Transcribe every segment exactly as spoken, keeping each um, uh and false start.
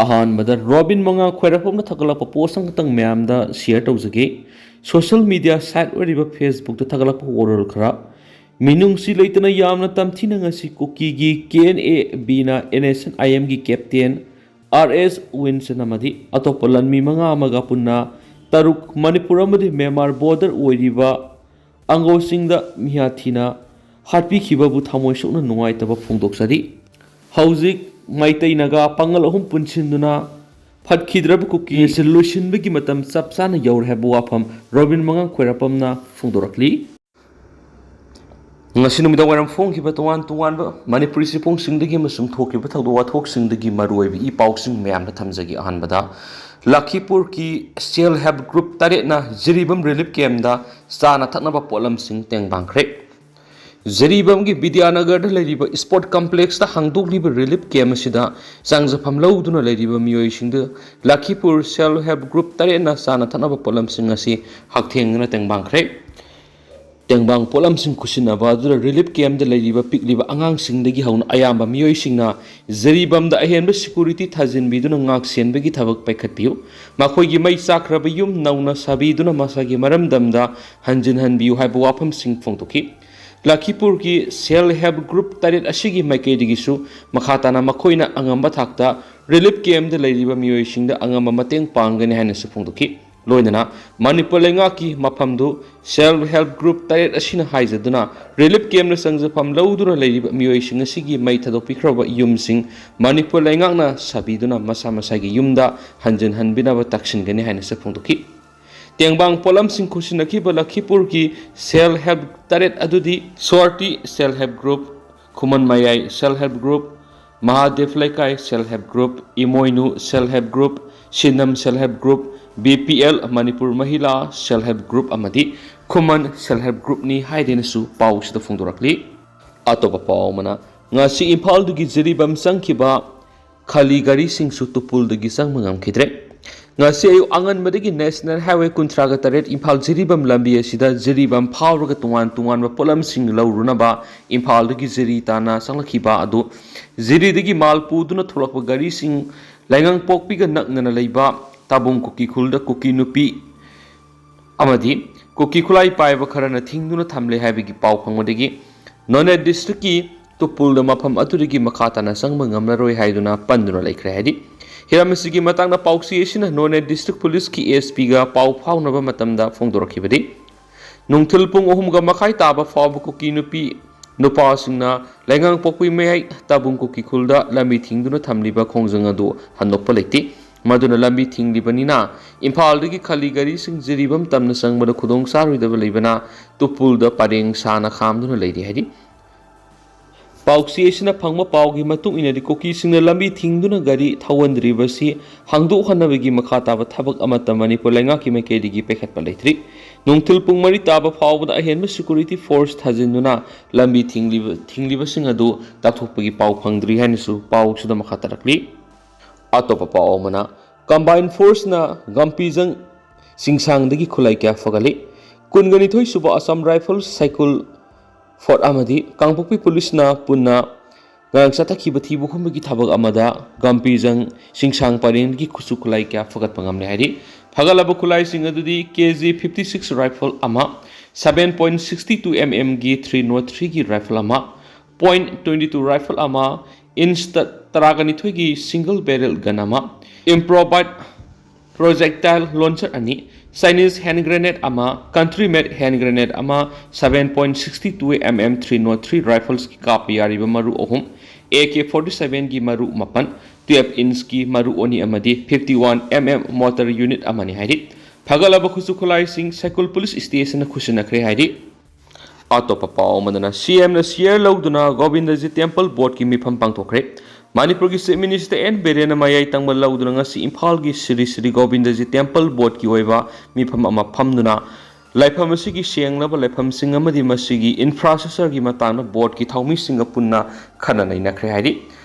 ꯑꯍꯥꯟꯕꯗ ꯔꯣꯕꯤꯟ ꯃꯉꯥ ꯈ꯭ꯋꯥꯏꯔꯥꯛꯄꯝꯅ ꯊꯥꯒꯠꯂꯛꯄ ꯄꯣꯁ ꯑꯃꯈꯛꯇꯪ ꯃꯌꯥꯝꯗ ꯁꯤꯌꯔ ꯇꯧꯖꯒꯦ꯫ ꯁꯣꯁꯤꯌꯦꯜ ꯃꯤꯗꯤꯌꯥ ꯁꯥꯏꯠ ꯑꯣꯏꯔꯤꯕ ꯐꯦꯁꯕꯨꯛꯇ ꯊꯥꯒꯠꯂꯛꯄ ꯋꯥꯔꯣꯜ ꯈꯔ꯫ ꯃꯤꯅꯨꯡꯁꯤ ꯂꯩꯇꯅ ꯌꯥꯝꯅ ꯇꯝꯊꯤꯅ ꯉꯁꯤ ꯀꯨꯀꯤꯒꯤ ꯀꯦ ꯑꯦꯟ ꯑꯦ ꯕꯤꯅ ꯑꯦꯟ ꯑꯦꯁ ꯑꯦꯟ ꯑꯥꯏ ꯑꯦꯝꯒꯤ ꯀꯦꯞꯇꯦꯟ ꯑꯥꯔ ꯑꯦꯁ ꯋꯤꯟꯁꯟ ꯑꯃꯗꯤ ꯑꯇꯣꯞꯄ ꯂꯥꯟꯃꯤ ꯃꯉꯥ ꯑꯃꯒ ꯄꯨꯟꯅ ꯇꯔꯨꯛ ꯃꯅꯤꯄꯨꯔ ꯑꯃꯗꯤ ꯃ꯭ꯌꯥꯟꯃꯥꯔ ꯕꯣꯔꯗꯔ ꯑꯣꯏꯔꯤꯕ ꯑꯪꯒꯣꯁꯤꯡꯗ ꯃꯤꯍꯥꯊꯤꯅ ꯍꯥꯠꯄꯤꯈꯤꯕꯕꯨ ꯊꯃꯣꯏ ꯁꯣꯛꯅ ꯅꯨꯡꯉꯥꯏꯇꯕ ꯐꯣꯡꯗꯣꯛꯆꯔꯤ꯫ ꯍꯧꯖꯤꯛ ꯃꯩꯇꯩ ꯅꯥꯒꯥ ꯄꯥꯉꯜ ꯑꯍꯨꯝ ꯄꯨꯟꯁꯤꯟꯗꯨꯅ ꯐꯠꯈꯤꯗ꯭ꯔꯕ ꯀꯨꯀꯤ ꯑꯁꯤ ꯂꯣꯏꯁꯤꯟꯕꯒꯤ ꯃꯇꯝ ꯆꯞ ꯆꯥꯅ ꯌꯧꯔꯦ ꯍꯥꯏꯕ ꯋꯥꯐꯝ ꯔꯣꯕꯤꯟ ꯃꯉꯥꯡ ꯈ꯭ꯋꯥꯏꯔꯥꯛꯄꯝꯅ ꯐꯣꯡꯗꯣꯔꯛꯂꯤ꯫ ꯉꯁꯤ ꯅꯨꯃꯤꯗꯥꯡ ꯋꯥꯏꯔꯝ ꯐꯣꯡꯈꯤꯕ ꯇꯣꯉꯥꯟ ꯇꯣꯉꯥꯟꯕ ꯃꯅꯤꯄꯨꯔꯤ ꯆꯦꯐꯣꯡꯁꯤꯡꯗꯒꯤ ꯑꯃꯁꯨꯡ ꯊꯣꯛꯈꯤꯕ ꯊꯧꯗꯣꯛ ꯋꯥꯊꯣꯛꯁꯤꯡꯗꯒꯤ ꯃꯔꯨꯑꯣꯏꯕ ꯏ ꯄꯥꯎꯁꯤꯡ ꯃꯌꯥꯝꯗ ꯊꯝꯖꯒꯦ꯫ ꯑꯍꯥꯟꯕꯗ, ꯂꯈꯤꯄꯨꯔꯒꯤ ꯁꯦꯜꯐ ꯍꯦꯜꯞ ꯒ꯭ꯔꯨꯞ ꯇꯔꯦꯠꯅ ꯖꯤꯔꯤꯕꯥꯝ ꯔꯤꯂꯤꯐ ꯀꯦꯝꯗ ꯆꯥꯅ ꯊꯛꯅꯕ ꯄꯣꯠꯂꯝꯁꯤꯡ ꯇꯦꯡꯕꯥꯡꯈ꯭ꯔꯦ꯫ ꯖꯤꯔꯤꯕꯥꯝꯒꯤ ꯕꯤꯗ꯭ꯌꯥꯅꯒꯔꯗ ꯂꯩꯔꯤꯕ ꯏꯁꯄꯣꯔꯠ ꯀꯝꯄ꯭ꯂꯦꯛꯁꯇ ꯍꯥꯡꯗꯣꯛꯂꯤꯕ ꯔꯤꯂꯤꯐ ꯀꯦꯝ ꯑꯁꯤꯗ ꯆꯥꯡꯖꯐꯝ ꯂꯧꯗꯨꯅ ꯂꯩꯔꯤꯕ ꯃꯤꯑꯣꯏꯁꯤꯡꯗ ꯂꯈꯤꯄꯨꯔ ꯁꯦꯜꯐ ꯍꯦꯜꯞ ꯒ꯭ꯔꯨꯞ ꯇꯔꯦꯠꯅ ꯆꯥꯅ ꯊꯛꯅꯕ ꯄꯣꯠꯂꯝꯁꯤꯡ ꯑꯁꯤ ꯍꯛꯊꯦꯡꯅꯅ ꯇꯦꯡꯕꯥꯡꯈ꯭ꯔꯦ꯫ ꯇꯦꯡꯕꯥꯡ ꯄꯣꯠꯂꯝꯁꯤꯡ ꯈꯨꯠꯁꯤꯟꯅꯕ ꯑꯗꯨꯗ ꯔꯤꯂꯤꯐ ꯀꯦꯝꯗ ꯂꯩꯔꯤꯕ ꯄꯤꯛꯂꯤꯕ ꯑꯉꯥꯡꯁꯤꯡꯗꯒꯤ ꯍꯧꯅ ꯑꯌꯥꯝꯕ ꯃꯤꯑꯣꯏꯁꯤꯡꯅ ꯖꯤꯔꯤꯕꯥꯝꯗ ꯑꯍꯦꯟꯕ ꯁꯦꯀ꯭ꯌꯨꯔꯤꯇꯤ ꯊꯥꯖꯤꯟꯕꯤꯗꯨꯅ ꯉꯥꯛ ꯁꯦꯟꯕꯒꯤ ꯊꯕꯛ ꯄꯥꯏꯈꯠꯄꯤꯌꯨ꯫ ꯃꯈꯣꯏꯒꯤ ꯃꯩ ꯆꯥꯛꯈ꯭ꯔꯕ ꯌꯨꯝ ꯅꯧꯅ ꯁꯥꯕꯤꯗꯨꯅ ꯃꯁꯥꯒꯤ ꯃꯔꯝꯗꯝꯗ ꯍꯟꯖꯤꯟ ꯍꯟꯕꯤꯌꯨ ꯍꯥꯏꯕ ꯋꯥꯐꯝꯁꯤꯡ ꯐꯣꯡꯗꯣꯛꯈꯤ꯫ ꯂꯈꯤꯄꯨꯔꯒꯤ ꯁꯦꯜꯐ ꯍꯦꯜꯞ ꯒ꯭ꯔꯨꯞ ꯇꯔꯦꯠ ꯑꯁꯤꯒꯤ ꯃꯥꯏꯀꯩꯗꯒꯤꯁꯨ ꯃꯈꯥ ꯇꯥꯅ ꯃꯈꯣꯏꯅ ꯑꯉꯝꯕ ꯊꯥꯛꯇ ꯔꯤꯂꯤꯐ ꯀꯦꯝꯗ ꯂꯩꯔꯤꯕ ꯃꯤꯑꯣꯏꯁꯤꯡꯗ ꯑꯉꯝꯕ ꯃꯇꯦꯡ ꯄꯥꯡꯒꯅꯤ ꯍꯥꯏꯅꯁꯨ ꯐꯣꯡꯗꯣꯛꯈꯤ꯫ ꯂꯣꯏꯅꯅ ꯃꯅꯤꯄꯨꯔ ꯂꯩꯉꯥꯛꯀꯤ ꯃꯐꯝꯗꯨ ꯁꯦꯜꯐ ꯍꯦꯜꯞ ꯒ꯭ꯔꯨꯞ ꯇꯔꯦꯠ ꯑꯁꯤꯅ ꯍꯥꯏꯖꯗꯨꯅ ꯔꯤꯂꯤꯐ ꯀꯦꯝꯅ ꯆꯪꯖꯐꯝ ꯂꯧꯗꯨꯅ ꯂꯩꯔꯤꯕ ꯃꯤꯑꯣꯏꯁꯤꯡ ꯑꯁꯤꯒꯤ ꯃꯩ ꯊꯥꯗꯣꯛꯄꯤꯈ꯭ꯔꯕ ꯌꯨꯝꯁꯤꯡ ꯃꯅꯤꯄꯨꯔ ꯂꯩꯉꯥꯛꯅ ꯁꯥꯕꯤꯗꯨꯅ ꯃꯁꯥ ꯃꯁꯥꯒꯤ ꯌꯨꯝꯗ ꯍꯟꯖꯤꯟ ꯍꯟꯕꯤꯅꯕ ꯇꯛꯁꯤꯟꯒꯅꯤ ꯍꯥꯏꯅꯁꯨ ꯐꯣꯡꯗꯣꯛꯈꯤ꯫ ꯇꯦꯡꯕꯥꯡ ꯄꯣꯠꯂꯝꯁꯤꯡ ꯈꯨꯠꯁꯤꯟꯅꯈꯤꯕ ꯂꯈꯤꯄꯨꯔꯒꯤ ꯁꯦꯜꯐ ꯍꯦꯜꯞ ꯇꯔꯦꯠ ꯑꯗꯨꯗꯤ ꯁ꯭ꯋꯥꯔꯇꯤ ꯁꯦꯜꯐ ꯍꯦꯜꯞ ꯒ꯭ꯔꯨꯞ, ꯈꯨꯃꯟ ꯃꯌꯥꯏ ꯁꯦꯜꯐ ꯍꯦꯜꯞ ꯒ꯭ꯔꯨꯞ, ꯃꯍꯥꯗꯦꯕ ꯂꯩꯀꯥꯏ self help group, Imoinu self help group, Sinam self help group, B P L Manipur ꯃꯍꯤꯂꯥ ꯁꯦꯜꯐ ꯍꯦꯜꯞ ꯒ꯭ꯔꯨꯞ ꯑꯃꯗꯤ ꯈꯨꯃꯟ ꯁꯦꯜꯐ ꯍꯦꯜꯞ ꯒ꯭ꯔꯨꯞꯅꯤ ꯍꯥꯏꯗꯨꯅꯁꯨ ꯄꯥꯎꯁꯤꯗ ꯐꯣꯡꯗꯣꯔꯛꯂꯤ꯫ ꯑꯇꯣꯞꯄ ꯄꯥꯎ ꯑꯃꯅ, ꯉꯁꯤ ꯏꯝꯐꯥꯜꯗꯒꯤ ꯖꯤꯔꯤꯕꯥꯝ ꯆꯪꯈꯤꯕ ꯈꯥꯂꯤ ꯒꯥꯔꯤꯁꯤꯡꯁꯨ ꯇꯨꯄꯨꯜꯗꯒꯤ ꯆꯪꯕ ꯉꯝꯈꯤꯗ꯭ꯔꯦ꯫ ꯉꯁꯤ ꯑꯌꯨꯛ ꯑꯉꯟꯕꯗꯒꯤ National Highway ꯀꯨꯟꯊ꯭ꯔꯥꯒ ꯇꯔꯦꯠ ꯏꯝꯐꯥꯜ ꯖꯤꯔꯤꯕꯥꯝ ꯂꯝꯕꯤ ꯑꯁꯤꯗ ꯖꯤꯔꯤꯕꯥꯝ ꯐꯥꯎꯔꯒ ꯇꯣꯉꯥꯟ ꯇꯣꯉꯥꯟꯕ ꯄꯣꯠꯂꯝꯁꯤꯡ ꯂꯧꯔꯨꯅꯕ ꯏꯝꯐꯥꯜꯗꯒꯤ ꯖꯤꯔꯤ ꯇꯥꯟꯅ ꯆꯪꯂꯛꯈꯤꯕ ꯑꯗꯨ ꯖꯤꯔꯤꯗꯒꯤ ꯃꯥꯜ ꯄꯨꯗꯨꯅ ꯊꯣꯛꯂꯛꯄ ꯒꯥꯔꯤꯁꯤꯡ ꯂꯩꯉꯥꯡꯄꯣꯛꯄꯤꯒ ꯅꯛꯅꯅ ꯂꯩꯕ ꯇꯥꯕꯨꯡ ꯀꯨꯀꯤ ꯈꯨꯜꯗ ꯀꯨꯀꯤ ꯅꯨꯄꯤ ꯑꯃꯗꯤ ꯀꯨꯀꯤ ꯈꯨꯠꯂꯥꯏ ꯄꯥꯏꯕ ꯈꯔꯅ ꯊꯤꯡꯗꯨꯅ ꯊꯝꯂꯦ ꯍꯥꯏꯕꯒꯤ ꯄꯥꯎ ꯐꯪꯕꯗꯒꯤ ꯅꯣꯅꯦ ꯗꯤꯁꯇ꯭ꯔꯤꯛꯀꯤ ꯇꯨꯄꯨꯜꯗ ꯃꯐꯝ ꯑꯗꯨꯗꯒꯤ ꯃꯈꯥ ꯇꯥꯅ ꯆꯪꯕ ꯉꯝꯂꯔꯣꯏ ꯍꯥꯏꯗꯨꯅ ꯄꯟꯗꯨꯅ ꯂꯩꯈ꯭ꯔꯦ ꯍꯥꯏꯔꯤ꯫ ꯍꯤꯔꯝ ꯑꯁꯤꯒꯤ ꯃꯇꯥꯡꯗ ꯄꯥꯎꯆꯦ ꯑꯁꯤꯅ ꯅꯣꯅꯦ ꯗꯤꯁꯇ꯭ꯔꯤꯛ ꯄꯨꯂꯤꯁꯀꯤ ꯑꯦꯁ ꯄꯤꯒ ꯄꯥꯎ ꯐꯥꯎꯅꯕ ꯃꯇꯝꯗ ꯐꯣꯡꯗꯣꯔꯛꯈꯤꯕꯗꯤ, ꯅꯨꯡꯊꯤꯜ ꯄꯨꯡ ꯑꯍꯨꯝꯒ ꯃꯈꯥꯏ ꯇꯥꯕ ꯐꯥꯎꯕ ꯀꯨꯀꯤ ꯅꯨꯄꯤ ꯅꯨꯄꯥꯁꯤꯡꯅ ꯂꯩꯉꯥꯡꯄꯣꯛꯄꯤ ꯃꯌꯥꯏ ꯇꯥꯕꯨꯡ ꯀꯨꯀꯤ ꯈꯨꯜꯗ ꯂꯝꯕꯤ ꯊꯤꯡꯗꯨꯅ ꯊꯝꯂꯤꯕ ꯈꯣꯡꯖꯪ ꯑꯗꯨ ꯍꯟꯗꯣꯛꯄ ꯂꯩꯇꯦ꯫ ꯃꯗꯨꯅ ꯂꯝꯕꯤ ꯊꯤꯡꯂꯤꯕꯅꯤꯅ ꯏꯝꯐꯥꯜꯗꯒꯤ ꯈꯥꯂꯤ ꯒꯥꯔꯤꯁꯤꯡ ꯖꯤꯔꯤꯕꯥꯝ ꯇꯝꯅ ꯆꯪꯕꯗ ꯈꯨꯗꯣꯡ ꯆꯥꯔꯣꯏꯗꯕ ꯂꯩꯕꯅ ꯇꯨꯄꯨꯜꯗ ꯄꯔꯦꯡ ꯁꯥꯅ ꯈꯥꯝꯗꯨꯅ ꯂꯩꯔꯤ ꯍꯥꯏꯔꯤ꯫ ꯄꯥꯎꯆꯦ ꯑꯁꯤꯅ ꯐꯪꯕ ꯄꯥꯎꯒꯤ ꯃꯇꯨꯡ ꯏꯟꯅꯗꯤ, ꯀꯨꯀꯤꯁꯤꯡꯅ ꯂꯝꯕꯤ ꯊꯤꯡꯗꯨꯅ ꯒꯥꯔꯤ ꯊꯧꯍꯟꯗ꯭ꯔꯤꯕꯁꯤ ꯍꯥꯡꯗꯣꯛꯍꯟꯅꯕꯒꯤ ꯃꯈꯥ ꯇꯥꯕ ꯊꯕꯛ ꯑꯃꯠꯇ ꯃꯅꯤꯄꯨꯔ ꯂꯩꯉꯥꯛꯀꯤ ꯃꯥꯏꯀꯩꯗꯒꯤ ꯄꯥꯏꯈꯠꯄ ꯂꯩꯇ꯭ꯔꯤ꯫ ꯅꯨꯡꯊꯤꯜ ꯄꯨꯡ ꯃꯔꯤ ꯇꯥꯕ ꯐꯥꯎꯕꯗ ꯑꯍꯦꯟꯕ ꯁꯦꯀ꯭ꯌꯨꯔꯤꯇꯤ ꯐꯣꯔꯁ ꯊꯥꯖꯤꯟꯗꯨꯅ ꯂꯝꯕꯤ ꯊꯤꯡꯂꯤꯕ, ꯊꯤꯡꯂꯤꯕꯁꯤꯡ ꯑꯗꯨ ꯇꯥꯛꯊꯣꯛꯄꯒꯤ ꯄꯥꯎ ꯐꯪꯗ꯭ꯔꯤ ꯍꯥꯏꯅꯁꯨ ꯄꯥꯎꯁꯤꯗ ꯃꯈꯥ ꯇꯥꯔꯛꯂꯤ꯫ ꯑꯇꯣꯞꯄ ꯄꯥꯎ ꯑꯃꯅ, ꯀꯝꯕꯥꯏꯟ ꯐꯣꯔꯁꯅ ꯒꯝꯄꯤꯖꯪ ꯆꯤꯡꯁꯥꯡꯗꯒꯤ ꯈꯨꯠꯂꯥꯏ ꯀꯌꯥ ꯐꯒꯠꯂꯤ꯫ ꯀꯨꯟꯒꯅꯤꯊꯣꯏ ꯁꯨꯕ ꯑꯁꯥꯝ ꯔꯥꯏꯐꯜꯁ ꯁꯥꯏꯀꯨꯜ ꯐꯣꯔꯠ ꯑꯃꯗꯤ ꯀꯥꯡꯄꯣꯛꯄꯤ ꯄꯨꯂꯤꯁꯅ ꯄꯨꯟꯅ ꯉꯔꯥꯡ ꯆꯠꯊꯈꯤꯕ ꯊꯤꯕ ꯍꯨꯝꯕꯒꯤ ꯊꯕꯛ ꯑꯃꯗ ꯒꯝꯄꯤꯖꯪ ꯆꯤꯡꯁꯥꯡ ꯄꯔꯦꯡꯒꯤ ꯈꯨꯠꯁꯨ ꯈꯨꯠꯂꯥꯏ ꯀꯌꯥ ꯐꯒꯠꯄ ꯉꯝꯂꯦ ꯍꯥꯏꯔꯤ꯫ ꯐꯒꯠꯂꯕ ꯈꯨꯠꯂꯥꯏꯁꯤꯡ ꯑꯗꯨꯗꯤ ꯀꯦ ꯖꯤ ꯐꯤꯐꯇꯤ ꯁꯤꯛꯁ ꯔꯥꯏꯐꯜ ꯑꯃ, seven point sixty two M ꯑꯦꯝꯒꯤ ꯊ꯭ꯔꯤ ꯅꯣꯠ ꯊ꯭ꯔꯤꯒꯤ ꯔꯥꯏꯐꯜ ꯑꯃ, ꯄꯣꯏꯟ ꯇ꯭ꯋꯦꯟꯇꯤ ꯇꯨ ꯔꯥꯏꯐꯜ ꯑꯃ, ꯏꯟꯁ ꯇꯔꯥꯒ ꯅꯤꯊꯣꯏꯒꯤ ꯁꯤꯡꯒꯜ ꯕꯦꯔꯦꯜ ꯒꯟ ꯑꯃ, ꯏꯝꯄ꯭ꯔꯣꯚꯥꯏꯠ ꯄ꯭ꯔꯣꯖꯦꯛꯇꯥꯏꯜ ꯂꯣꯟꯆꯔ ꯑꯅꯤ, ꯆꯥꯏꯅꯤꯁ ꯍꯦꯟ ꯒ꯭ꯔꯦꯅꯦꯗ ꯑꯃ, ꯀꯟꯇ꯭ꯔꯤ ꯃꯦꯗ ꯍꯦꯟ ꯒ꯭ꯔꯦꯅꯦꯗ ꯑꯃ, seven point sixty two M M three not three ꯔꯥꯏꯐꯜꯁꯀꯤ ꯀꯥꯞꯄ ꯌꯥꯔꯤꯕ ꯃꯔꯨ ꯑꯍꯨꯝ, ꯑꯦ ꯀꯦ ꯐꯣꯔꯇꯤ ꯁꯚꯦꯟꯒꯤ ꯃꯔꯨ ꯃꯥꯄꯟ, ꯇꯨꯌꯦꯜꯐ ꯏꯟꯆꯀꯤ ꯃꯔꯨ ꯑꯅꯤ ꯑꯃꯗꯤ fifty one M M motor unit ꯑꯃꯅꯤ ꯍꯥꯏꯔꯤ꯫ ꯐꯒꯠꯂꯕ ꯈꯨꯠꯁꯨ ꯈꯨꯠꯂꯥꯏꯁꯤꯡ ꯁꯥꯏꯀꯨꯜ ꯄꯨꯂꯤꯁ ꯁ꯭ꯇꯦꯁꯟꯅ ꯈꯨꯠꯁꯤꯟꯅꯈ꯭ꯔꯦ ꯍꯥꯏꯔꯤ꯫ ꯑꯇꯣꯞꯄ ꯄꯥꯎ ꯑꯃꯗꯅ, ꯁꯤ ꯑꯦꯝꯅ ꯁꯤꯌꯔ ꯂꯧꯗꯨꯅ ꯒꯣꯕꯤꯟꯗꯖꯤ ꯇꯦꯝꯄꯜ ꯕꯣꯔꯗꯀꯤ ꯃꯤꯐꯝ ꯄꯥꯡꯊꯣꯛꯈ꯭ꯔꯦ꯫ ꯃꯅꯤꯄꯨꯔꯒꯤ ꯆꯤꯐ ꯃꯤꯅꯤꯁꯇꯔ ꯑꯦꯟ ꯕꯤꯔꯦꯟꯅ ꯃꯌꯥꯏ ꯇꯪꯕ ꯂꯧꯗꯨꯅ ꯉꯁꯤ ꯏꯝꯐꯥꯜꯒꯤ ꯁ꯭ꯔꯤ ꯁ꯭ꯔꯤ ꯒꯣꯕꯤꯟꯗꯖꯤ ꯇꯦꯝꯄꯜ ꯕꯣꯔꯗꯀꯤ ꯑꯣꯏꯕ ꯃꯤꯐꯝ ꯑꯃ ꯐꯝꯗꯨꯅ ꯂꯥꯏꯐꯝ ꯑꯁꯤꯒꯤ ꯁꯦꯡꯂꯕ ꯂꯥꯏꯐꯝꯁꯤꯡ ꯑꯃꯗꯤ ꯃꯁꯤꯒꯤ ꯏꯟꯐ꯭ꯔꯥꯁ꯭ꯇ꯭ꯔꯛꯆꯔꯒꯤ ꯃꯇꯥꯡꯗ ꯕꯣꯔꯗꯀꯤ ꯊꯧꯃꯤꯁꯤꯡꯒ ꯄꯨꯟꯅ ꯈꯟꯅ ꯅꯩꯅꯈ꯭ꯔꯦ ꯍꯥꯏꯔꯤ꯫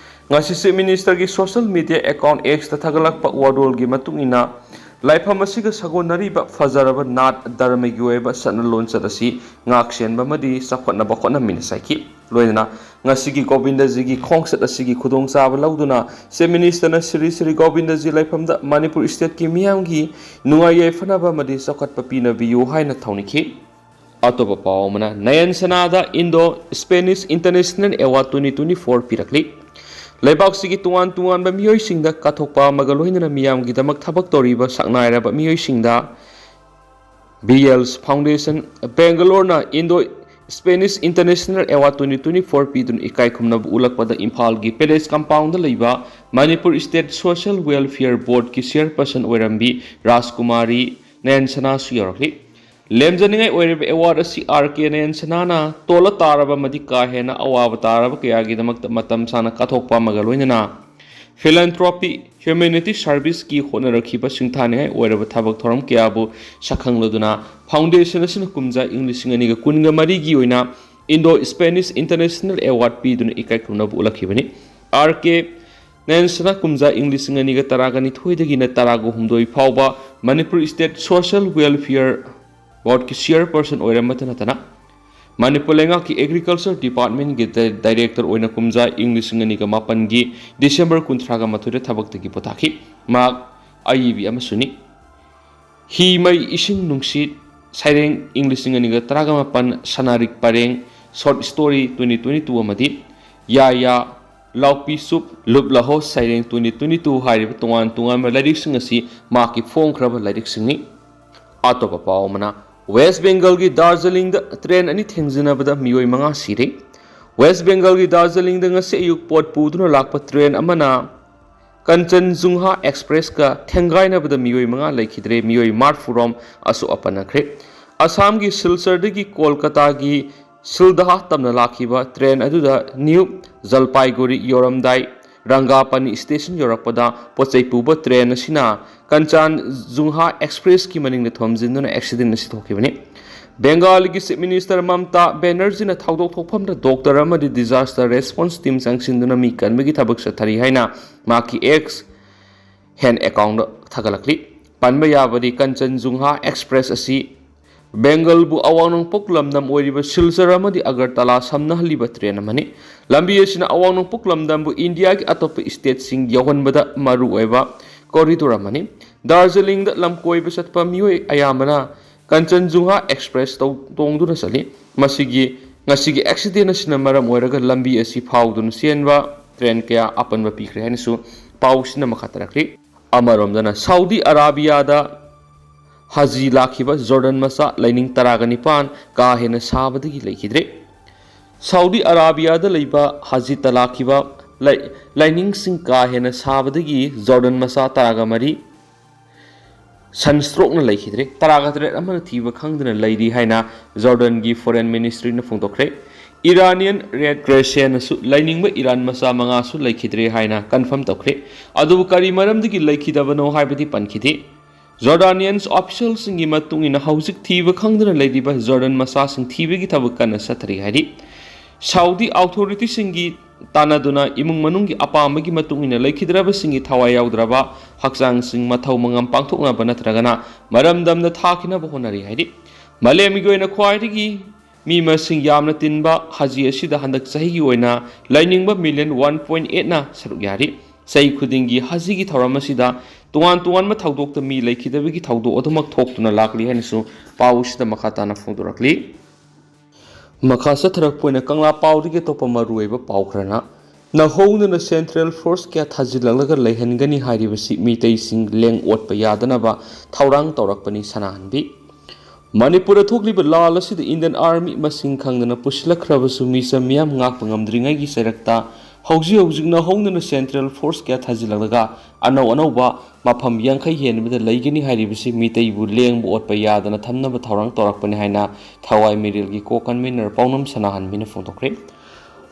ꯉꯁꯤ Chief Minister ꯒꯤ social media account X ꯇ ꯊꯥꯒꯠꯂꯛꯄ ꯋꯥꯔꯣꯜꯒꯤ ꯃꯇꯨꯡ ꯏꯟꯅ, ꯂꯥꯏꯐꯝ ꯑꯁꯤꯒ ꯁꯥꯒꯣꯟꯅꯔꯤꯕ ꯐꯖꯔꯕ ꯅꯥꯠ ꯙꯔꯃꯒꯤ ꯑꯣꯏꯕ ꯆꯠꯅ ꯂꯣꯟꯆꯠ ꯑꯁꯤ ꯉꯥꯛ ꯁꯦꯟꯕ ꯑꯃꯗꯤ ꯆꯥꯎꯈꯠꯅꯕ ꯍꯣꯠꯅꯃꯤꯟꯅꯁꯤ ꯍꯥꯏꯈꯤ꯫ ꯂꯣꯏꯅꯅ ꯉꯁꯤꯒꯤ ꯒꯣꯕꯤꯟꯗꯖꯤꯒꯤ ꯈꯣꯡꯆꯠ ꯑꯁꯤꯒꯤ ꯈꯨꯗꯣꯡꯆꯥꯕ ꯂꯧꯗꯨꯅ Chief Minister ꯅ ꯁ꯭ꯔꯤ ꯁ꯭ꯔꯤ ꯒꯣꯕꯤꯟꯗꯖꯤ ꯂꯥꯏꯐꯝꯗ ꯃꯅꯤꯄꯨꯔ state ꯀꯤ ꯃꯤꯌꯥꯝꯒꯤ ꯅꯨꯡꯉꯥꯏ ꯌꯥꯏꯐꯅꯕ ꯑꯃꯗꯤ ꯆꯥꯎꯈꯠꯄ ꯄꯤꯅꯕꯤꯌꯨ ꯍꯥꯏꯅ ꯊꯧꯅꯤꯈꯤ꯫ ꯑꯇꯣꯞꯄ ꯄꯥꯎ ꯑꯃꯅ, ꯅꯌꯟ ꯁꯅꯥꯗ Indo Spanish International Award twenty twenty-four ꯄꯤꯔꯛꯂꯤ꯫ ꯂꯩꯕꯥꯛꯁꯤꯒꯤ ꯇꯣꯉꯥꯟ ꯇꯣꯉꯥꯟꯕ ꯃꯤꯑꯣꯏꯁꯤꯡꯗ ꯀꯠꯊꯣꯛꯄ ꯑꯃꯒ ꯂꯣꯏꯅꯅ ꯃꯤꯌꯥꯝꯒꯤꯗꯃꯛ ꯊꯕꯛ ꯇꯧꯔꯤꯕ ꯁꯛꯅꯥꯏꯔꯕ ꯃꯤꯑꯣꯏꯁꯤꯡꯗ B L Foundation Bangalore ꯅ Indo Spanish International Award twenty twenty-four ꯄꯤꯗꯨꯅ ꯏꯀꯥꯏ ꯈꯨꯝꯅꯕ ꯎꯠꯂꯛꯄꯗ ꯏꯝꯐꯥꯜꯒꯤ Palace Compound ꯗ ꯂꯩꯕ Manipur State Social Welfare Board ꯀꯤ chairperson ꯑꯣꯏꯔꯝꯕꯤ ꯔꯥꯖꯀꯨꯃꯥꯔꯤ ꯅꯌꯟ ꯁꯅꯥꯁꯨ ꯌꯥꯎꯔꯛꯂꯤ꯫ ꯂꯦꯝꯖꯅꯤꯡꯉꯥꯏ ꯑꯣꯏꯔꯤꯕ award ꯑꯁꯤ R K ꯅꯌꯟ ꯁꯅꯥꯅ ꯇꯣꯜꯂ ꯇꯥꯔꯕ ꯑꯃꯗꯤ ꯀꯥ ꯍꯦꯟꯅ ꯑꯋꯥꯕ ꯇꯥꯔꯕ ꯀꯌꯥꯒꯤꯗꯃꯛꯇ ꯃꯇꯝ ꯁꯥꯡꯅ ꯀꯠꯊꯣꯛꯄ ꯑꯃꯒ ꯂꯣꯏꯅꯅ philanthropy, humanity service ꯀꯤ ꯍꯣꯠꯅꯔꯛꯈꯤꯕ ꯁꯤꯡꯊꯥꯅꯤꯡꯉꯥꯏ ꯑꯣꯏꯔꯕ ꯊꯕꯛ ꯊꯧꯔꯝ ꯀꯌꯥꯕꯨ ꯁꯛꯈꯪꯂꯗꯨꯅ foundation ꯑꯁꯤꯅ ꯀꯨꯝꯖꯥ ꯏꯪ ꯂꯤꯁꯤꯡ ꯑꯅꯤꯒ ꯀꯨꯟꯒ ꯃꯔꯤꯒꯤ ꯑꯣꯏꯅ Indo Spanish International Award ꯄꯤꯗꯨꯅ ꯏꯀꯥꯏ ꯈꯨꯝꯅꯕ ꯎꯠꯂꯛꯈꯤꯕꯅꯤ꯫ R K ꯅꯌꯟ ꯁꯅꯥ ꯀꯨꯝꯖꯥ ꯏꯪ ꯂꯤꯁꯤꯡ ꯑꯅꯤꯒ ꯇꯔꯥꯒ ꯅꯤꯊꯣꯏꯗꯒꯤꯅ ꯇꯔꯥꯒ ꯍꯨꯝꯗꯣꯏ ꯐꯥꯎꯕ Manipur State Social Welfare Board ꯀꯤ chairperson ꯑꯣꯏꯔꯝꯕꯇ ꯅꯠꯇꯅ ꯃꯅꯤꯄꯨꯔ ꯂꯩꯉꯥꯛꯀꯤ Agriculture Department ꯀꯤ ꯗ-, director ꯑꯣꯏꯅ ꯀꯨꯝꯖꯥ ꯏꯪ ꯂꯤꯁꯤꯡ ꯑꯅꯤꯒ ꯃꯥꯄꯟꯒꯤ December ꯀꯨꯟꯊ꯭ꯔꯥꯒ ꯃꯥꯊꯣꯏꯗ ꯊꯕꯛꯇꯒꯤ ꯄꯣꯊꯥꯈꯤ꯫ ꯃꯍꯥꯛ ꯑꯏꯕꯤ ꯑꯃꯁꯨꯅꯤ꯫ ꯍꯤ ꯃꯩ ꯏꯁꯤꯡ ꯅꯨꯡꯁꯤꯠ ꯁꯩꯔꯦꯡ ꯏꯪ ꯂꯤꯁꯤꯡ ꯑꯅꯤꯒ ꯇꯔꯥꯒ ꯃꯥꯄꯟ, ꯁꯅꯥꯔꯤꯛ ꯄꯔꯦꯡ short story twenty twenty-two ꯑꯃꯗꯤ ꯌꯥ ꯌꯥ ꯂꯥꯎꯄꯤ ꯆꯨꯞ ꯂꯨꯞ ꯂꯥꯍꯣ ꯁꯩꯔꯦꯡ twenty twenty-two ꯍꯥꯏꯔꯤꯕ ꯇꯣꯉꯥꯟ ꯇꯣꯉꯥꯟꯕ ꯂꯥꯏꯔꯤꯛꯁꯤꯡ ꯑꯁꯤ ꯃꯍꯥꯛꯀꯤ ꯐꯣꯡꯈ꯭ꯔꯕ ꯂꯥꯏꯔꯤꯛꯁꯤꯡꯅꯤ꯫ ꯑꯇꯣꯞꯄ ꯄꯥꯎ ꯑꯃꯅ, West Bengal ꯒꯤ ꯗꯥꯔꯖꯤꯂꯤꯡꯗ train ꯑꯅꯤ ꯊꯦꯡꯖꯤꯟꯅꯕꯗ ꯃꯤꯑꯣꯏ ꯃꯉꯥ ꯁꯤꯔꯦ꯫ West Bengal ꯒꯤ ꯗꯥꯔꯖꯤꯂꯤꯡꯗ ꯉꯁꯤ ꯑꯌꯨꯛ ꯄꯣꯠ ꯄꯨꯗꯨꯅ ꯂꯥꯛꯄ train ꯑꯃꯅ Kanchenjunga Express ꯀ ꯊꯦꯡꯒꯥꯏꯅꯕꯗ ꯃꯤꯑꯣꯏ ꯃꯉꯥ ꯂꯩꯈꯤꯗ꯭ꯔꯦ, ꯃꯤꯑꯣꯏ ꯃꯔꯤꯐꯨꯔꯣꯝ ꯑꯁꯣꯛ ꯑꯄꯟ ꯅꯪꯈ꯭ꯔꯦ꯫ ꯑꯁꯥꯝꯒꯤ ꯁꯤꯜꯆꯔꯗꯒꯤ ꯀꯣꯜꯀꯇꯥꯒꯤ ꯁꯤꯜꯗꯍꯥ ꯇꯝꯅ ꯂꯥꯛꯈꯤꯕ train ꯑꯗꯨꯗ ꯅ꯭ꯌꯨ ꯖꯜꯄꯥꯏꯒꯨꯔꯤ ꯌꯧꯔꯝꯗꯥꯏ ꯔꯪꯒꯥꯄꯅꯤ station ꯌꯧꯔꯛꯄꯗ ꯄꯣꯠꯆꯩ ꯄꯨꯕ train ꯑꯁꯤꯅ Kanchenjunga Express ꯀꯤ ꯃꯅꯤꯡꯗ ꯊꯣꯝꯖꯤꯟꯗꯨꯅ accident ꯑꯁꯤ ꯊꯣꯛꯈꯤꯕꯅꯤ꯫ ꯕꯦꯡꯒꯥꯜꯒꯤ Chief Minister ꯃꯝꯇꯥ ꯕꯦꯅꯔꯖꯤꯅ ꯊꯧꯗꯣꯛ ꯊꯣꯛꯐꯝꯗ doctor ꯑꯃꯗꯤ disaster response team ꯆꯪꯁꯤꯟꯗꯨꯅ ꯃꯤ ꯀꯟꯕꯒꯤ ꯊꯕꯛ ꯆꯠꯊꯔꯤ ꯍꯥꯏꯅ ꯃꯍꯥꯛꯀꯤ X hand account ꯊꯥꯒꯠꯂꯛꯂꯤ꯫ ꯄꯟꯕ ꯌꯥꯕꯗꯤ ꯀꯟꯆꯟꯖꯨꯡꯍꯥ Express ꯑꯁꯤ ꯕꯦꯡꯒꯜꯕꯨ ꯑꯋꯥꯡ ꯅꯣꯡꯄꯣꯛ ꯂꯝꯗꯝ ꯑꯣꯏꯔꯤꯕ ꯁꯤꯜꯆꯔ ꯑꯃꯗꯤ ꯑꯒꯔꯇꯂꯥ ꯁꯝꯅꯍꯜꯂꯤꯕ train ꯑꯃꯅꯤ꯫ ꯂꯝꯕꯤ ꯑꯁꯤꯅ ꯑꯋꯥꯡ ꯅꯣꯡꯄꯣꯛ ꯂꯝꯗꯝꯕꯨ ꯏꯟꯗꯤꯌꯥꯒꯤ ꯑꯇꯣꯞꯄ stateꯁꯤꯡ ꯌꯧꯍꯟꯕꯗ ꯃꯔꯨ ꯑꯣꯏꯕ corridor ꯑꯃꯅꯤ꯫ ꯗꯥꯔꯖꯤꯂꯤꯡꯗ ꯂꯝ ꯀꯣꯏꯕ ꯆꯠꯄ ꯃꯤꯑꯣꯏ ꯑꯌꯥꯝꯕꯅ ꯀꯟꯆꯟꯖꯨꯡꯍꯥ Express ꯇꯧ-, ꯇꯣꯡꯗꯨꯅ ꯆꯠꯂꯤ꯫ ꯃꯁꯤꯒꯤ, ꯉꯁꯤꯒꯤ accident ꯑꯁꯤꯅ ꯃꯔꯝ ꯑꯣꯏꯔꯒ ꯂꯝꯕꯤ ꯑꯁꯤ ꯐꯥꯎꯗꯨꯅ ꯆꯦꯟꯕ train ꯀꯌꯥ ꯑꯄꯟꯕ ꯄꯤꯈ꯭ꯔꯦ ꯍꯥꯏꯅꯁꯨ ꯄꯥꯎꯁꯤꯅ ꯃꯈꯥ ꯇꯥꯔꯛꯂꯤ꯫ ꯑꯃꯔꯣꯝꯗꯅ ꯁꯥꯎꯗꯤ ꯑꯔꯥꯕꯤꯌꯥꯗ ꯍꯖꯤ ꯂꯥꯛꯈꯤꯕ ꯖꯣꯔꯗꯟ ꯃꯆꯥ ꯂꯥꯏꯅꯤꯡ ꯇꯔꯥꯒ ꯅꯤꯄꯥꯟ ꯀꯥ ꯍꯦꯟꯅ ꯁꯥꯕꯗꯒꯤ ꯂꯩꯈꯤꯗ꯭ꯔꯦ꯫ ꯁꯥꯎꯗꯤ ꯑꯔꯥꯕꯤꯌꯥꯗ ꯂꯩꯕ ꯍꯖꯤꯇ ꯂꯥꯛꯈꯤꯕ ꯂꯥꯏ-, ꯂꯥꯏꯅꯤꯡꯁꯤꯡ ꯀꯥ ꯍꯦꯟꯅ ꯁꯥꯕꯗꯒꯤ ꯖꯣꯔꯗꯟ ꯃꯆꯥ ꯇꯔꯥꯒ ꯃꯔꯤ sunstrokeꯅ ꯂꯩꯈꯤꯗ꯭ꯔꯦ꯫ ꯇꯔꯥꯒ ꯇꯔꯦꯠ ꯑꯃꯅ ꯊꯤꯕ ꯈꯪꯗꯅ ꯂꯩꯔꯤ ꯍꯥꯏꯅ ꯖꯣꯔꯗꯟꯒꯤ Foreign Ministryꯅ ꯐꯣꯡꯗꯣꯛꯈ꯭ꯔꯦ꯫ Iranian Red Crescentꯅꯁꯨ ꯂꯩꯅꯤꯡꯕ ꯏꯔꯥꯟ ꯃꯆꯥ ꯃꯉꯥꯁꯨ ꯂꯩꯈꯤꯗ꯭ꯔꯦ ꯍꯥꯏꯅ confirm ꯇꯧꯈ꯭ꯔꯦ꯫ ꯑꯗꯨꯕꯨ ꯀꯔꯤ ꯃꯔꯝꯗꯒꯤ ꯂꯩꯈꯤꯗꯕꯅꯣ ꯍꯥꯏꯕꯗꯤ ꯄꯟꯈꯤꯗꯦ꯫ Jordanian officialꯁꯤꯡꯒꯤ ꯃꯇꯨꯡ ꯏꯟꯅ ꯍꯧꯖꯤꯛ ꯊꯤꯕ ꯈꯪꯗꯅ ꯂꯩꯔꯤꯕ ꯖꯣꯔꯗꯟ ꯃꯆꯥꯁꯤꯡ ꯊꯤꯕꯒꯤ ꯊꯕꯛ ꯀꯟꯅ ꯆꯠꯊꯔꯤ ꯍꯥꯏꯔꯤ꯫ ꯁꯥꯎꯗꯤ authorityꯁꯤꯡꯒꯤ ꯇꯥꯟꯅꯗꯨꯅ ꯏꯃꯨꯡ ꯃꯅꯨꯡꯒꯤ ꯑꯄꯥꯝꯕꯒꯤ ꯃꯇꯨꯡ ꯏꯟꯅ ꯂꯩꯈꯤꯗ꯭ꯔꯕꯁꯤꯡꯒꯤ ꯊꯋꯥꯏ ꯌꯥꯎꯗ꯭ꯔꯕ ꯍꯛꯆꯥꯡꯁꯤꯡ ꯃꯊꯧ ꯃꯉꯝ ꯄꯥꯡꯊꯣꯛꯅꯕ ꯅꯠꯇ꯭ꯔꯒꯅ ꯃꯔꯝꯗꯝꯗ ꯊꯥꯈꯤꯅꯕ ꯍꯣꯠꯅꯔꯤ ꯍꯥꯏꯔꯤ꯫ ꯃꯥꯂꯦꯝꯒꯤ ꯑꯣꯏꯅ ꯈ꯭ꯋꯥꯏꯗꯒꯤ ꯃꯤ ꯃꯁꯤꯡ ꯌꯥꯝꯅ ꯇꯤꯟꯕ ꯍꯖꯤ ꯑꯁꯤꯗ ꯍꯟꯗꯛ ꯆꯍꯤꯒꯤ ꯑꯣꯏꯅ ꯂꯩꯅꯤꯡꯕ million one point eightꯅ ꯁꯔꯨꯛ ꯌꯥꯔꯤ꯫ ꯆꯍꯤ ꯈꯨꯗꯤꯡꯒꯤ ꯍꯖꯤꯒꯤ ꯊꯧꯔꯝ ꯑꯁꯤꯗ ꯇꯣꯉꯥꯟ ꯇꯣꯉꯥꯟꯕ ꯊꯧꯗꯣꯛꯇ ꯃꯤ ꯂꯩꯈꯤꯗꯕꯒꯤ ꯊꯧꯗꯣꯛ ꯑꯗꯨꯃꯛ ꯊꯣꯛꯇꯨꯅ ꯂꯥꯛꯂꯤ ꯍꯥꯏꯅꯁꯨ ꯄꯥꯎ ꯑꯁꯤꯗ ꯃꯈꯥ ꯇꯥꯅ ꯐꯣꯡꯗꯣꯔꯛꯂꯤ꯫ ꯃꯈꯥ ꯆꯠꯊꯔꯛꯄ ꯑꯣꯏꯅ ꯀꯪꯂꯥ ꯄꯥꯎꯗꯒꯤ ꯑꯇꯣꯞꯄ ꯃꯔꯨꯑꯣꯏꯕ ꯄꯥꯎ ꯈꯔꯅ, ꯅꯧꯍꯧꯅꯅ central force ꯀꯌꯥ ꯊꯥꯖꯤꯜꯂꯛꯂꯒ ꯂꯩꯍꯟꯒꯅꯤ ꯍꯥꯏꯔꯤꯕꯁꯤ ꯃꯤꯇꯩꯁꯤꯡ ꯂꯦꯡ ꯑꯣꯠꯄ ꯌꯥꯗꯅꯕ ꯊꯧꯔꯥꯡ ꯇꯧꯔꯛꯄꯅꯤ ꯁꯅꯥꯍꯟꯕꯤ꯫ ꯃꯅꯤꯄꯨꯔꯗ ꯊꯣꯛꯂꯤꯕ ꯂꯥꯜ ꯑꯁꯤꯗ Indian Army ꯃꯁꯤꯡ ꯈꯪꯗꯅ ꯄꯨꯁꯤꯜꯂꯛꯈ꯭ꯔꯕꯁꯨ ꯃꯤꯆꯝ ꯃꯤꯌꯥꯝ ꯉꯥꯛꯄ ꯉꯝꯗ꯭ꯔꯤꯉꯩꯒꯤ ꯆꯩꯔꯛꯇ ꯍꯧꯖꯤꯛ ꯍꯧꯖꯤꯛ ꯅꯧꯍꯧꯅꯅ central force ꯀꯌꯥ ꯊꯥꯖꯤꯜꯂꯛꯂꯒ ꯑꯅꯧ ꯑꯅꯧꯕ ꯃꯐꯝ ꯌꯥꯡꯈꯩ ꯍꯦꯟꯕꯗ ꯂꯩꯒꯅꯤ ꯍꯥꯏꯔꯤꯕꯁꯤ ꯃꯤꯇꯩꯕꯨ ꯂꯦꯡꯕ ꯑꯣꯠꯄ ꯌꯥꯗꯅ ꯊꯝꯅꯕ ꯊꯧꯔꯥꯡ ꯇꯧꯔꯛꯄꯅꯤ ꯍꯥꯏꯅ ꯊꯋꯥꯏ ꯃꯤꯔꯦꯜꯒꯤ co-convener ꯄꯥꯎꯅꯝ ꯁꯅꯥꯍꯟꯕꯤꯅ ꯐꯣꯡꯗꯣꯛꯈ꯭ꯔꯦ꯫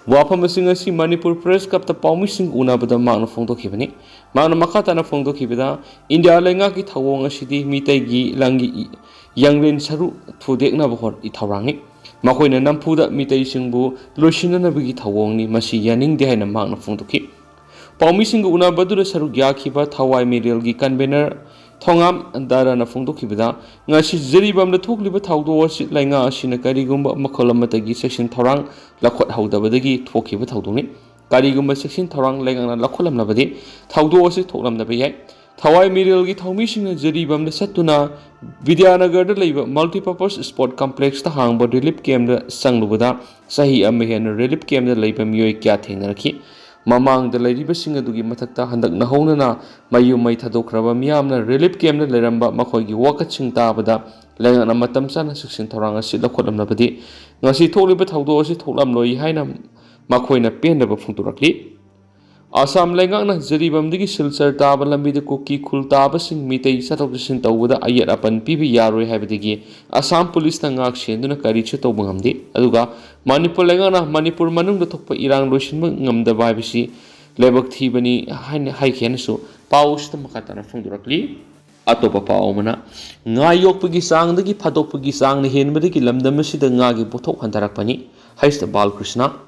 ꯋꯥꯐꯝꯁꯤꯡ ꯑꯁꯤ ꯃꯅꯤꯄꯨꯔ ꯄ꯭ꯔꯦꯁ ꯀ꯭ꯂꯕꯇ ꯄꯥꯎꯃꯤꯁꯤꯡꯒ ꯎꯅꯕꯗ ꯃꯍꯥꯛꯅ ꯐꯣꯡꯗꯣꯛꯈꯤꯕꯅꯤ꯫ ꯃꯍꯥꯛꯅ ꯃꯈꯥ ꯇꯥꯅ ꯐꯣꯡꯗꯣꯛꯈꯤꯕꯗ, ꯏꯟꯗꯤꯌꯥ ꯂꯩꯉꯥꯛꯀꯤ ꯊꯧꯑꯣꯡ ꯑꯁꯤꯗꯤ ꯃꯤꯇꯩꯒꯤ ꯂꯪꯒꯤ ꯌꯥꯡꯂꯦꯟ ꯁꯔꯨ ꯊꯨꯗꯦꯛꯅꯕ ꯍꯣꯠ-, ꯊꯧꯔꯥꯡꯅꯤ꯫ ꯃꯈꯣꯏꯅ ꯅꯝꯐꯨꯗ ꯃꯤꯇꯩꯁꯤꯡꯕꯨ ꯂꯣꯏꯁꯤꯟꯅꯅꯕꯒꯤ ꯊꯧꯑꯣꯡꯅꯤ, ꯃꯁꯤ ꯌꯥꯅꯤꯡꯗꯦ ꯍꯥꯏꯅ ꯃꯍꯥꯛꯅ ꯐꯣꯡꯗꯣꯛꯈꯤ꯫ ꯄꯥꯎꯃꯤꯁꯤꯡꯒ ꯎꯅꯕꯗꯨꯗ ꯁꯔꯨꯛ ꯌꯥꯈꯤꯕ ꯊꯋꯥꯏ ꯃꯤꯔꯦꯜꯒꯤ ꯀꯟꯚꯦꯅꯔ ꯊꯣꯉꯥꯝ ꯗꯥꯔꯥꯅ ꯐꯣꯡꯗꯣꯛꯈꯤꯕꯗ, ꯉꯁꯤ ꯖꯤꯔꯤꯕꯥꯝꯗ ꯊꯣꯛꯂꯤꯕ ꯊꯧꯗꯣꯛ ꯑꯁꯤ ꯂꯩꯉꯥꯛ ꯑꯁꯤꯅ ꯀꯔꯤꯒꯨꯝꯕ ꯃꯈꯜ ꯑꯃꯠꯇꯒꯤ ꯆꯦꯛꯁꯤꯟ ꯊꯧꯔꯥꯡ ꯂꯧꯈꯠꯍꯧꯗꯕꯗꯒꯤ ꯊꯣꯛꯈꯤꯕ ꯊꯧꯗꯣꯛꯅꯤ꯫ ꯀꯔꯤꯒꯨꯝꯕ ꯆꯦꯛꯁꯤꯟ ꯊꯧꯔꯥꯡ ꯂꯩꯉꯥꯛꯅ ꯂꯧꯈꯠꯂꯝꯂꯕꯗꯤ ꯊꯧꯗꯣꯛ ꯑꯁꯤ ꯊꯣꯛꯂꯝꯗꯕ ꯌꯥꯏ꯫ ꯊꯋꯥꯏ ꯃꯤꯔꯦꯜꯒꯤ ꯊꯧꯃꯤꯁꯤꯡꯅ ꯖꯤꯔꯤꯕꯥꯝꯗ ꯆꯠꯇꯨꯅ ꯕꯤꯗ꯭ꯌꯥꯅꯒꯔꯗ ꯂꯩꯕ multipurpose sport complexꯇ ꯍꯥꯡꯕ relief campꯇ ꯆꯪꯂꯨꯕꯗ ꯆꯍꯤ ꯑꯃ ꯍꯦꯟꯅ relief campꯇ ꯂꯩꯕ ꯃꯤꯑꯣꯏ ꯀꯌꯥ ꯊꯦꯡꯅꯔꯛꯈꯤ꯫ ꯃꯃꯥꯡꯗ ꯂꯩꯔꯤꯕꯁꯤꯡ ꯑꯗꯨꯒꯤ ꯃꯊꯛꯇ ꯍꯟꯗꯛ ꯅꯧꯍꯧꯅꯅ ꯃꯌꯨꯝ ꯃꯩ ꯊꯥꯗꯣꯛꯈ꯭ꯔꯕ ꯃꯤꯌꯥꯝꯅ relief campꯇ ꯂꯩꯔꯝꯕ ꯃꯈꯣꯏꯒꯤ ꯋꯥꯀꯠꯁꯤꯡ ꯇꯥꯕꯗ ꯂꯩꯉꯥꯛꯅ ꯃꯇꯝ ꯆꯥꯅ ꯆꯦꯛꯁꯤꯟ ꯊꯧꯔꯥꯡ ꯑꯁꯤ ꯂꯧꯈꯠꯂꯝꯂꯕꯗꯤ ꯉꯁꯤ ꯊꯣꯛꯂꯤꯕ ꯊꯧꯗꯣꯛ ꯑꯁꯤ ꯊꯣꯛꯂꯝꯂꯣꯏ ꯍꯥꯏꯅ ꯃꯈꯣꯏꯅ ꯄꯦꯟꯗꯕ ꯐꯣꯡꯗꯣꯔꯛꯂꯤ꯫ ꯑꯁꯥꯝ ꯂꯩꯉꯥꯛꯅ ꯖꯤꯔꯤꯕꯥꯝꯗꯒꯤ ꯁꯤꯜꯆꯔ ꯇꯥꯕ ꯂꯝꯕꯤꯗ ꯀꯨꯀꯤ ꯈꯨꯜ ꯇꯥꯕꯁꯤꯡ ꯃꯤꯇꯩ ꯆꯠꯊꯣꯛ ꯆꯠꯁꯤꯟ ꯇꯧꯕꯗ ꯑꯌꯦꯠ ꯑꯄꯟ ꯄꯤꯕ ꯌꯥꯔꯣꯏ ꯍꯥꯏꯕꯗꯒꯤ ꯑꯁꯥꯝ ꯄꯨꯂꯤꯁꯅ ꯉꯥꯛ ꯁꯦꯟꯗꯨꯅ ꯀꯔꯤꯁꯨ ꯇꯧꯕ ꯉꯝꯗꯦ꯫ ꯑꯗꯨꯒ ꯃꯅꯤꯄꯨꯔ ꯂꯩꯉꯥꯛꯅ ꯃꯅꯤꯄꯨꯔ ꯃꯅꯨꯡꯗ ꯊꯣꯛꯄ ꯏꯔꯥꯡ ꯂꯣꯏꯁꯤꯟꯕ ꯉꯝꯗꯕ ꯍꯥꯏꯕꯁꯤ ꯂꯥꯏꯕꯛ ꯊꯤꯕꯅꯤ ꯍꯥꯏꯅ ꯍꯥꯏꯈꯤ ꯍꯥꯏꯅꯁꯨ ꯄꯥꯎ ꯑꯁꯤꯗ ꯃꯈꯥ ꯇꯥꯅ ꯐꯣꯡꯗꯣꯔꯛꯂꯤ꯫ ꯑꯇꯣꯞꯄ ꯄꯥꯎ ꯑꯃꯅ, ꯉꯥ ꯌꯣꯛꯄꯒꯤ ꯆꯥꯡꯗꯒꯤ ꯐꯥꯗꯣꯛꯄꯒꯤ ꯆꯥꯡꯅ ꯍꯦꯟꯕꯗꯒꯤ ꯂꯝꯗꯝ ꯑꯁꯤꯗ ꯉꯥꯒꯤ ꯄꯣꯠꯊꯣꯛ ꯍꯟꯊꯔꯛꯄꯅꯤ, ꯍꯩꯁ ꯕꯥꯂꯀ꯭ꯔꯤꯁꯅ꯫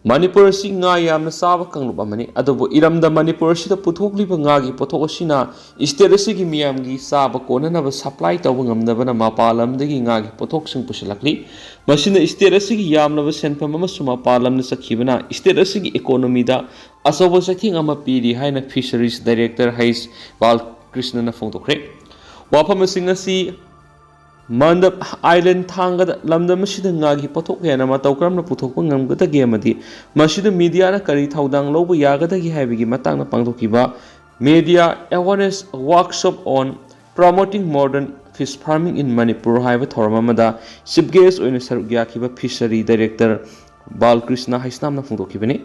ꯃꯅꯤꯄꯨꯔ ꯑꯁꯤ ꯉꯥ ꯌꯥꯝꯅ ꯆꯥꯕ ꯀꯥꯡꯂꯨꯞ ꯑꯃꯅꯤ, ꯑꯗꯨꯕꯨ ꯏꯔꯝꯗꯝ ꯃꯅꯤꯄꯨꯔ ꯑꯁꯤꯗ ꯄꯨꯊꯣꯛꯂꯤꯕ ꯉꯥꯒꯤ ꯄꯣꯠꯊꯣꯛ ꯑꯁꯤꯅ state ꯑꯁꯤꯒꯤ ꯃꯤꯌꯥꯝꯒꯤ ꯆꯥꯕ ꯀꯣꯟꯅꯅꯕ supply ꯇꯧꯕ ꯉꯝꯗꯕꯅ ꯃꯄꯥꯟ ꯂꯝꯗꯒꯤ ꯉꯥꯒꯤ ꯄꯣꯠꯊꯣꯛꯁꯤꯡ ꯄꯨꯁꯤꯜꯂꯛꯂꯤ꯫ ꯃꯁꯤꯅ state ꯑꯁꯤꯒꯤ ꯌꯥꯝꯂꯕ ꯁꯦꯟꯐꯝ ꯑꯃꯁꯨ ꯃꯄꯥꯟ ꯂꯝꯗ ꯆꯠꯈꯤꯕꯅ state ꯑꯁꯤꯒꯤ economyꯗ ꯑꯆꯧꯕ ꯆꯩꯊꯦꯡ ꯑꯃ ꯄꯤꯔꯤ ꯍꯥꯏꯅ Fisheries Director ꯍꯩꯁ ꯕꯥꯂꯀ꯭ꯔꯤꯁꯅꯅ ꯐꯣꯡꯗꯣꯛꯈ꯭ꯔꯦ꯫ ꯋꯥꯐꯝꯁꯤꯡ ꯑꯁꯤ ꯃꯥꯟꯗꯞ Island ꯊꯥꯡꯒꯗ ꯂꯝꯗꯝ ꯑꯁꯤꯗ ꯉꯥꯒꯤ ꯄꯣꯠꯊꯣꯛ ꯍꯦꯟꯅ ꯃꯇꯧ ꯀꯔꯝꯅ ꯄꯨꯊꯣꯛꯄ ꯉꯝꯒꯗꯒꯦ ꯑꯃꯗꯤ ꯃꯁꯤꯗ mediaꯅ ꯀꯔꯤ ꯊꯧꯗꯥꯡ ꯂꯧꯕ ꯌꯥꯒꯗꯒꯦ ꯍꯥꯏꯕꯒꯤ ꯃꯇꯥꯡꯗ ꯄꯥꯡꯊꯣꯛꯈꯤꯕ Media Awareness Workshop on Promoting Modern Fish Farming in Manipur ꯍꯥꯏꯕ ꯊꯧꯔꯝ ꯑꯃꯗ chief guest ꯑꯣꯏꯅ ꯁꯔꯨꯛ ꯌꯥꯈꯤꯕ Fishery Director ꯕꯥꯂꯀ꯭ꯔꯤꯁꯅ ꯍꯩꯁꯅꯥꯝꯅ ꯐꯣꯡꯗꯣꯛꯈꯤꯕꯅꯤ꯫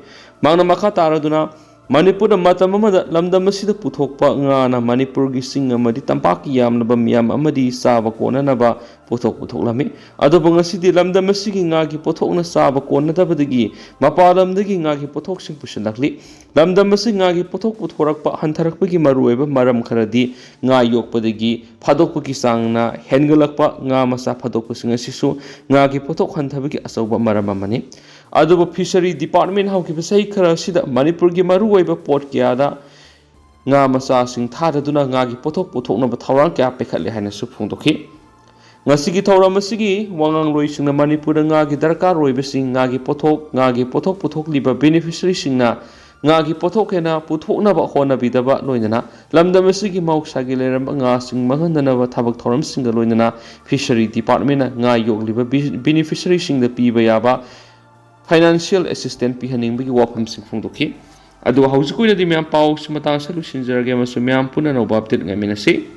ꯃꯍꯥꯛꯅ ꯃꯈꯥ ꯇꯥꯔꯗꯨꯅ ꯃꯅꯤꯄꯨꯔꯗ ꯃꯇꯝ ꯑꯃꯗ ꯂꯝꯗꯝ ꯑꯁꯤꯗ ꯄꯨꯊꯣꯛꯄ ꯉꯥꯅ ꯃꯅꯤꯄꯨꯔꯒꯤ ꯆꯤꯡ ꯑꯃꯗꯤ ꯇꯝꯄꯥꯛꯀꯤ ꯌꯥꯝꯂꯕ ꯃꯤꯌꯥꯝ ꯑꯃꯗꯤ ꯆꯥꯕ ꯀꯣꯟꯅꯅꯕ ꯄꯣꯠꯊꯣꯛ ꯄꯨꯊꯣꯛꯂꯝꯃꯤ꯫ ꯑꯗꯨꯕꯨ ꯉꯁꯤꯗꯤ ꯂꯝꯗꯝ ꯑꯁꯤꯒꯤ ꯉꯥꯒꯤ ꯄꯣꯠꯊꯣꯛꯅ ꯆꯥꯕ ꯀꯣꯟꯅꯗꯕꯗꯒꯤ ꯃꯄꯥꯟ ꯂꯝꯗꯒꯤ ꯉꯥꯒꯤ ꯄꯣꯠꯊꯣꯛꯁꯤꯡ ꯄꯨꯁꯤꯜꯂꯛꯂꯤ꯫ ꯂꯝꯗꯝ ꯑꯁꯤ ꯉꯥꯒꯤ ꯄꯣꯠꯊꯣꯛ ꯄꯨꯊꯣꯔꯛꯄ ꯍꯟꯊꯔꯛꯄꯒꯤ ꯃꯔꯨꯑꯣꯏꯕ ꯃꯔꯝ ꯈꯔꯗꯤ ꯉꯥ ꯌꯣꯛꯄꯗꯒꯤ ꯐꯥꯗꯣꯛꯄꯒꯤ ꯆꯥꯡꯅ ꯍꯦꯟꯒꯠꯂꯛꯄ, ꯉꯥ ꯃꯆꯥ ꯐꯥꯗꯣꯛꯄꯁꯤꯡ ꯑꯁꯤꯁꯨ ꯉꯥꯒꯤ ꯄꯣꯠꯊꯣꯛ ꯍꯟꯊꯕꯒꯤ ꯑꯆꯧꯕ ꯃꯔꯝ ꯑꯃꯅꯤ꯫ ꯑꯗꯨꯕꯨ ꯐꯤꯁꯔꯤ ꯗꯤꯄꯥꯔꯠꯃꯦꯟ ꯍꯧꯈꯤꯕ ꯆꯍꯤ ꯈꯔ ꯑꯁꯤꯗ ꯃꯅꯤꯄꯨꯔꯒꯤ ꯃꯔꯨꯑꯣꯏꯕ ꯄꯣꯠ ꯀꯌꯥꯗ ꯉꯥ ꯃꯆꯥꯁꯤꯡ ꯊꯥꯗꯗꯨꯅ ꯉꯥꯒꯤ ꯄꯣꯠꯊꯣꯛ ꯄꯨꯊꯣꯛꯅꯕ ꯊꯧꯔꯥꯡ ꯀꯌꯥ ꯄꯥꯏꯈꯠꯂꯦ ꯍꯥꯏꯅꯁꯨ ꯐꯣꯡꯗꯣꯛꯈꯤ꯫ ꯉꯁꯤꯒꯤ ꯊꯧꯔꯝ ꯑꯁꯤꯒꯤ ꯋꯥꯉꯥꯡꯂꯣꯏꯁꯤꯡꯅ ꯃꯅꯤꯄꯨꯔꯗ ꯉꯥꯒꯤ ꯗꯔꯀꯥꯔ ꯑꯣꯏꯕꯁꯤꯡ, ꯉꯥꯒꯤ ꯄꯣꯠꯊꯣꯛ, ꯉꯥꯒꯤ ꯄꯣꯠꯊꯣꯛ ꯄꯨꯊꯣꯛꯂꯤꯕ ꯕꯦꯅꯤꯐꯤꯁꯔꯤꯁꯤꯡꯅ ꯉꯥꯒꯤ ꯄꯣꯠꯊꯣꯛ ꯍꯦꯟꯅ ꯄꯨꯊꯣꯛꯅꯕ ꯍꯣꯠꯅꯕꯤꯗꯕ, ꯂꯣꯏꯅꯅ ꯂꯝꯗꯝ ꯑꯁꯤꯒꯤ ꯃꯍꯧꯁꯥꯒꯤ ꯂꯩꯔꯝꯕ ꯉꯥꯁꯤꯡ ꯃꯥꯡꯍꯟꯗꯅꯕ ꯊꯕꯛ ꯊꯧꯔꯝꯁꯤꯡꯒ ꯂꯣꯏꯅꯅ ꯐꯤꯁꯔꯤ ꯗꯤꯄꯥꯔꯠꯃꯦꯟꯅ ꯉꯥ ꯌꯣꯛꯂꯤꯕ ꯕꯤ-, ꯕꯦꯅꯤꯐꯤꯁꯔꯤꯁꯤꯡꯗ ꯄꯤꯕ ꯌꯥꯕ ꯐꯥꯏꯅꯥꯟꯁꯤꯌꯦꯜ ꯑꯦꯁꯤꯁꯇꯦꯟ ꯄꯤꯍꯟꯅꯤꯡꯕꯒꯤ ꯋꯥꯐꯝꯁꯤꯡ ꯐꯣꯡꯗꯣꯛꯈꯤ꯫ ꯑꯗꯨꯒ ꯍꯧꯖꯤꯛ ꯑꯣꯏꯅꯗꯤ ꯃꯌꯥꯝ ꯄꯥꯎꯁꯤ ꯃꯇꯥꯡ ꯑꯁꯤꯗ ꯂꯣꯏꯁꯤꯟꯖꯔꯒꯦ ꯑꯃꯁꯨꯡ ꯃꯌꯥꯝ ꯄꯨꯟꯅ ꯑꯅꯧꯕ ꯑꯞꯗꯦꯠ ꯉꯥꯏꯃꯤꯟꯅꯁꯤ꯫